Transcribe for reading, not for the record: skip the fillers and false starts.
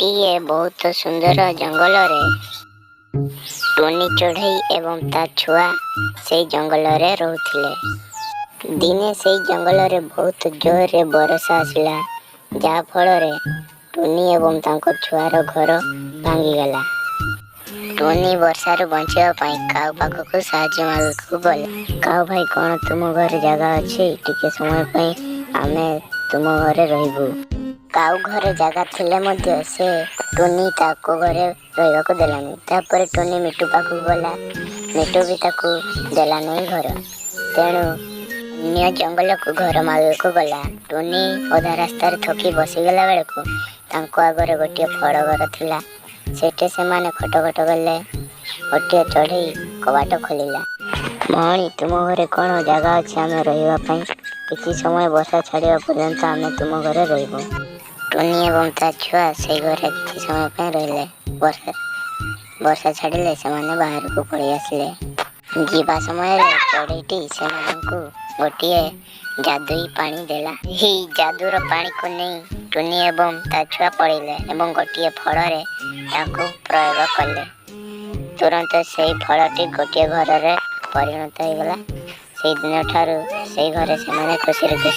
ଗୋଟିଏ ବହୁତ ସୁନ୍ଦର ଜଙ୍ଗଲରେ ଟୁନି ଚଢ଼େଇ ଏବଂ ତା ଛୁଆ ସେଇ ଜଙ୍ଗଲରେ ରହୁଥିଲେ। ଦିନେ ସେଇ ଜଙ୍ଗଲରେ ବହୁତ ଜୋରରେ ବରଷା ଆସିଲା, ଯାହାଫଳରେ ଟୁନି ଏବଂ ତାଙ୍କ ଛୁଆର ଘର ଭାଙ୍ଗିଗଲା। ଟୁନି ବର୍ଷାରୁ ବଞ୍ଚିବା ପାଇଁ କାଉ ପାଖକୁ ସାହାଯ୍ୟ ମାଗିବାକୁ ଗଲା। "କାଉ ଭାଇ, କ'ଣ ତୁମ ଘରେ ଜାଗା ଅଛି? ଟିକେ ସମୟ ପାଇଁ ଆମେ ତୁମ ଘରେ ରହିବୁ।" କାଉ ଘରେ ଜାଗା ଥିଲେ ମଧ୍ୟ ସେ ଟୁନି ତାକୁ ଘରେ ରହିବାକୁ ଦେଲାନି। ତାପରେ ଟୁନି ମିଟୁ ପାଖକୁ ଗଲା। ମିଟୁ ବି ତାକୁ ଦେଲା ନାହିଁ ଘର। ତେଣୁ ଅନ୍ୟ ଜଙ୍ଗଲକୁ ଘର ମାଗିବାକୁ ଗଲା। ଟୁନି ଅଧା ରାସ୍ତାରେ ଥକି ବସିଗଲା ବେଳକୁ ତାଙ୍କ ଆଗରେ ଗୋଟିଏ ଫଳ ଘର ଥିଲା। ସେଠି ସେମାନେ ଖଟ ଖଟ କଲେ। ଗୋଟିଏ ଚଢ଼େଇ କବାଟ ଖୋଲିଲା। "ଭଉଣୀ, ତୁମ ଘରେ କ'ଣ ଜାଗା ଅଛି ଆମେ ରହିବା ପାଇଁ? କିଛି ସମୟ ବର୍ଷା ଛାଡ଼ିବା ପର୍ଯ୍ୟନ୍ତ ଆମେ ତୁମ ଘରେ ରହିବୁ।" ଟୁନି ଏବଂ ତା ଛୁଆ ସେଇ ଘରେ କିଛି ସମୟ ପାଇଁ ରହିଲେ। ବର୍ଷା ଛାଡ଼ିଲେ ସେମାନେ ବାହାରକୁ ପଳେଇ ଆସିଲେ। ଯିବା ସମୟରେ ଚଢ଼େଇଟି ସେମାନଙ୍କୁ ଗୋଟିଏ ଯାଦୁଇ ପାଣି ଦେଲା। ଏହି ଯାଦୁର ପାଣିକୁ ନେଇ ଟୁନି ଏବଂ ତା ଛୁଆ ପଳେଇଲେ ଏବଂ ଗୋଟିଏ ଫଳରେ ତାକୁ ପ୍ରୟୋଗ କଲେ। ତୁରନ୍ତ ସେଇ ଫଳଟି ଗୋଟିଏ ଘରରେ ପରିଣତ ହେଇଗଲା। ସେଇ ଦିନଠାରୁ ସେଇ ଘରେ ସେମାନେ ଖୁସିରେ ଖୁସିରେ